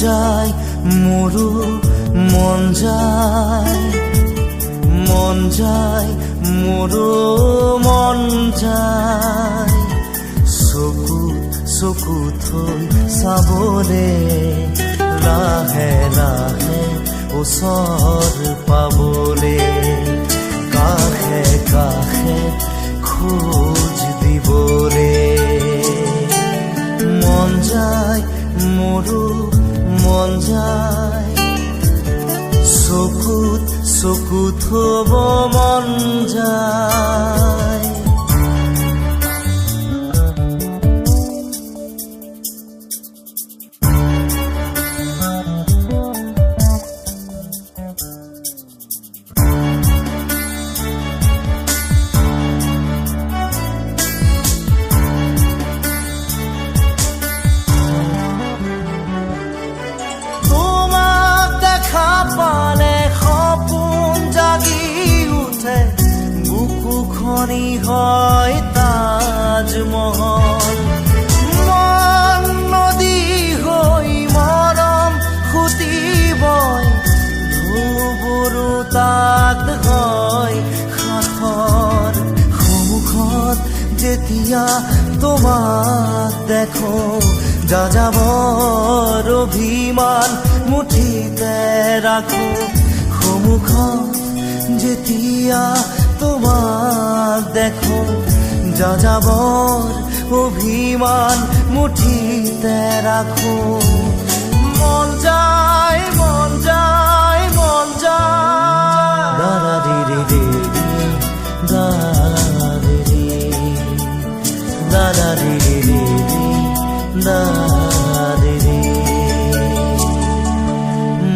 যায় মোৰো মন যায়, মন যায় মোৰো মন যায়। চকুত চকু থৈ চাবলে, লাহে লাহে ওচৰ পাবলে, কাষে কাষে খোজ দিবলে। মন যায় মোৰো মন যায়, চকুত চকু থব মন যায়। তোমাক দেখা পালে সপোন জাগি উঠে, বুকুখনি হয় তাজমহল। মন নদী হৈ মৰম সুঁতি বয়, ঢৌবোৰো তাত হয় সাঁথৰ। সন্মুখত যেতিয়া তোমাক দেখো, যাযাবৰ অভিমান মুঠিতে ৰাখো। সন্মুখত যেতিয়া তোমাক দেখো, যাযাবৰ অভিমান মুঠিতে ৰাখো। মন যায় মন যায় মন যায়। দাদা রে রে রে দা রে রে, দাদা রে রে রে দা রে রে।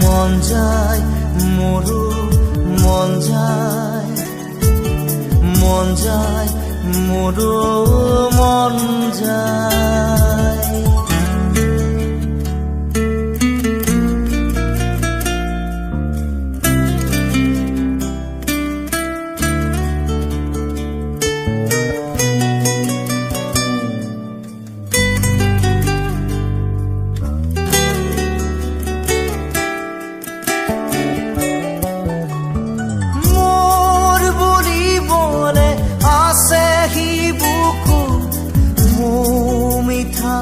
মন যায় মোৰো মন যায়, মন যায় মোৰো মন যায়। মোৰ বুলিবলে আছে সি বুকুত মৌ মিঠা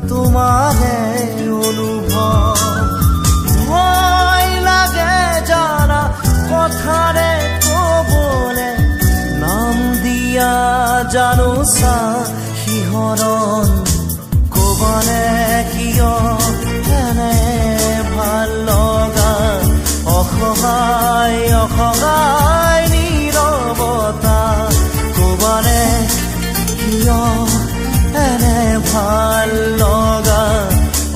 তোমাৰে অনুভৱ। ভয় লাগে জানা কথাৰে কবলে, নাম দিয়া জানো চা শিহৰণ। কবানে কিয় এনে ভাল লগা অসহায় অসহায় নীৰৱতা? কবানে কিয় এনে ভাল লগা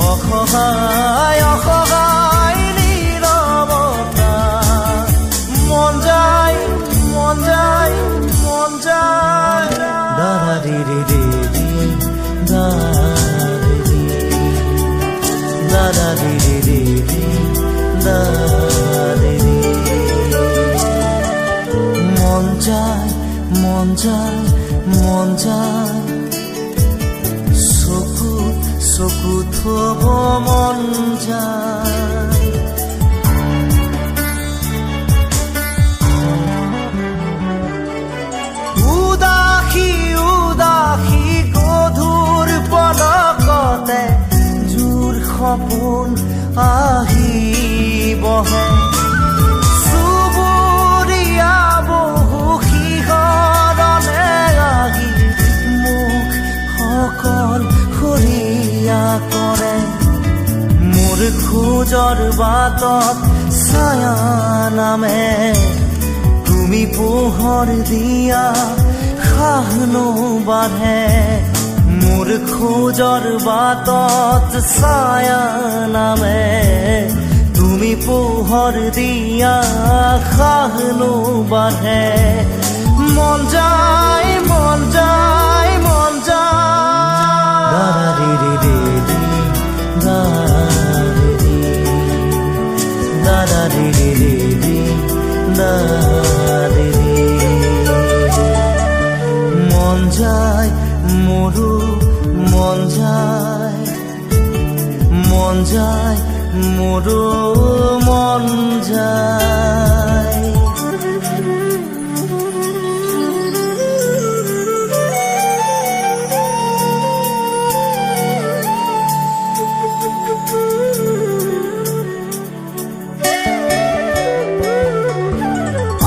অসহায় অসহায় নীৰৱতা? মন যায় মন যায় মন যায়। দাদা রে রে রে রে দা রে রে, দাদা রে রে রে রে দা রে রে। মন যায় মন যায় মন যায়, চকুত চকু থব মন যায়। উদাসী উদাসী গধুৰ পলকতে জোৰ সপোন আহি বহে। চুবুৰীয়া বহু শিহৰণে আহি মোক সকল সৰীয়া কৰে। মোৰ খোজৰ বাটত ছায়া নামে, তুমি পোহৰ দিয়া সাহনো বাঢ়ে। মোৰ খোজৰ বাটত ছায়া নামে, তুমি পোহৰ দিয়া সাহনো বাঢ়ে। মন যায় মন যায় মন যায়। দাদা রে রে রে রে দা রে রে, দাদা রে রে রে রে দা রে রে। মন যায় মোৰো মন যায়, মন যায় মোৰো মন যায়।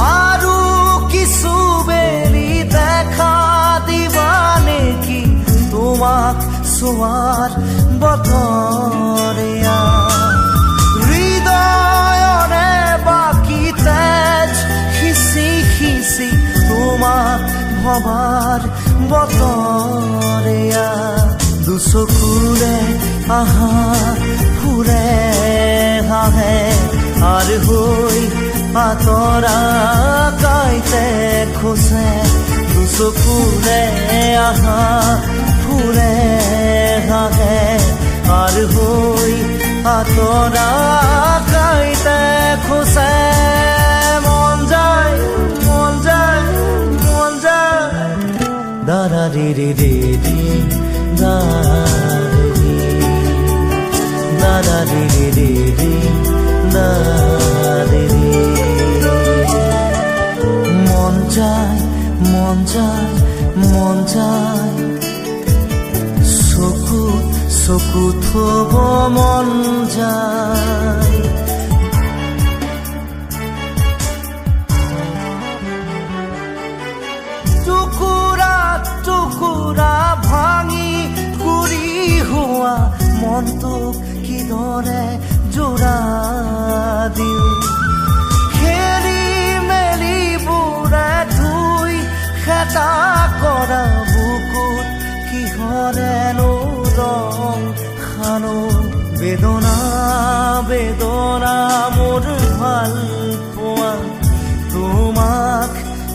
আৰু কিছু বেলি দেখা দিবা নেকি তোমাক চোৱাৰ বতৰীয়া, হৃদয়ৰে বাকী তেজ সিঁচি সিঁচি তোমাক ভবাৰ বতৰীয়া। দুচকুৰে আহা ফুৰে হাঁহে আৰু হৈ আঁতৰা কাইতে খোজে, দুচকুৰে আহা ফুৰে হাঁহে আৰু হৈ আঁতৰা কাইতে খোজে। মন যায় মন যায় মন যায় দাদা রে রে রে রে দা রে রে দাদা রে রে রে রে দা রে রে। মন যায় মন যায় মন যায় চকু চকু থব মন যায়। টুকুৰা টুকুৰা ভাঙি গুৰি হোৱা মনটোক কিদৰে জোৰা দিওঁ, খেলি মেলি বোৰে ধুই খেতা কৰা বুকুত কিহৰেনো ৰং সানো। বেদনা বেদনা মোৰ ভাল পোৱা তোমাক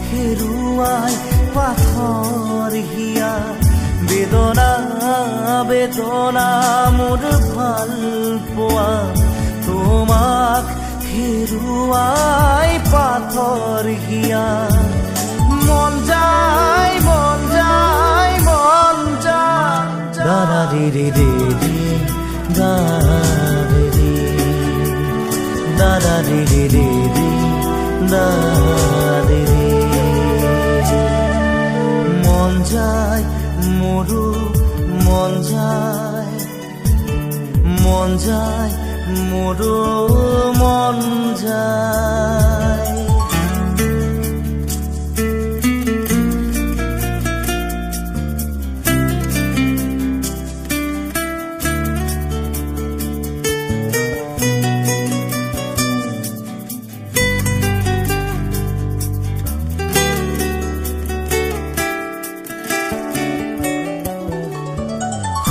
হেৰুৱাই পাথৰ হিয়া, বেদনা বেদনা মোৰ ভাল পোৱা তোমাক হেৰুৱাই পাথৰ হিয়া। মন যায় মন যায় মন যায় দাদা রে রে রে রে দা রে রে দাদা রে রে রে রে দা রে রে। মন যায় মোৰো মন যায় মন যায় মোৰো মন যায়।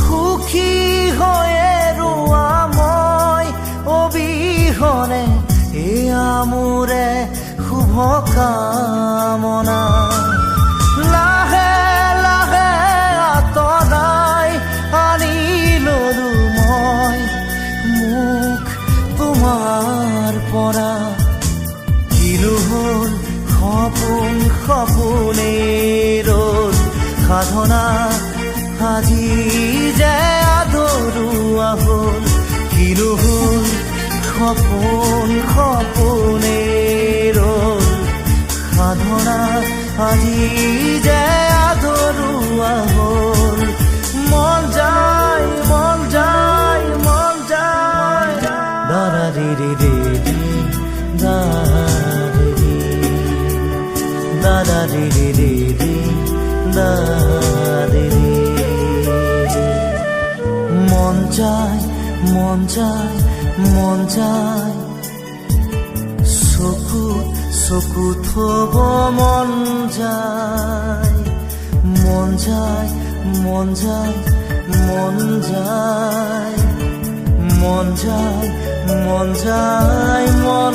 সুখী হৈয়ে ৰোৱা মই অবিহনে এয়া মোৰে শুভ কামনা, লাহে লাহে আঁতৰাই আনি ললো মই মোক তোমাৰ পৰা। কিনো হ'ল সপোন সপোনে ৰ'ল সাধনা আজি যে আধৰুৱা হ'ল, কিনো হ'ল সপোন সপোনে ৰ'ল সাধনা আজি যে আধৰুৱা হ'ল। মন যায় মন যায় মন যায় দাদা রে রে রে রে দা রে রে দাদা রে রে রে রে দা রে রে। মন যায় মন যায় মন যায় চকু চকু থব মন যায় মন যায় মন যায় মন যায় মন যায় মন যায় মন